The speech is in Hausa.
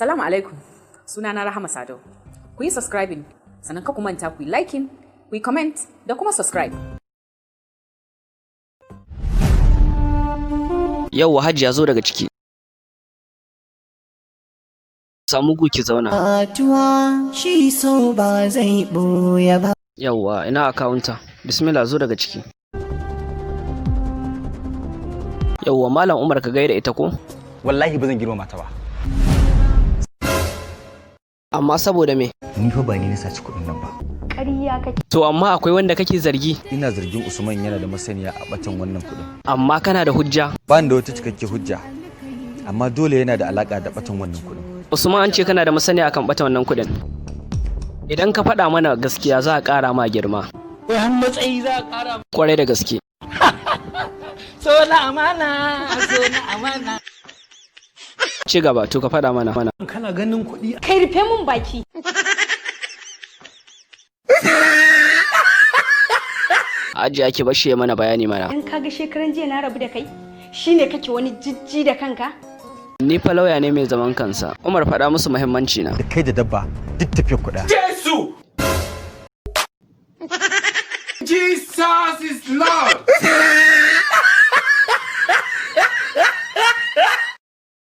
Salamu alaikum. Sunana Rahama Sadau. Ku yi subscribing, sannan ka ku manta ku yi liking, ku yi comment da kuma subscribe. Yauwa, Hajiya, zo daga ciki. Samu gu ki zauna. Atuwa shi so ba zai ɓoye ba. Yauwa, ina akawunta. Bismillah, zo daga ciki. Yauwa, Malam Umar, ka gaida ita ko? Wallahi ba zan girmama ta ba. Amma saboda me? Ni fa ba ni na saci kuɗin nan ba. Ƙarya kake. To amma akwai wanda kake zargi? Ina zargin Usman yana da masaniya a batan wannan kuɗin. Amma kana da hujja? Ba ni da wata cikakke hujja, amma dole yana da alaka da batan wannan kuɗin. Usman, an ce kana da masaniya akan bata wannan kuɗin. Idan ka faɗa mana gaskiya, za a ƙara ma girma. Wai har matsayi za a ƙara? Kwarai da gaske. So na amana, so na amana. Ci gaba, to ka faɗa mana. Kana ganin kuɗi. Kai, rufe mun baki. Hajiya, ki bashi ya mana bayani mana. In ka ga shekaran jiya na rabu da kai, shine kake wani jijji da kanka? Ni fa lauya ne mai zaman kansa. Umar, faɗa musu muhimmanci na. Da kai da dabba duk tafiyar kuɗa. Jesus! Jesus is Lord!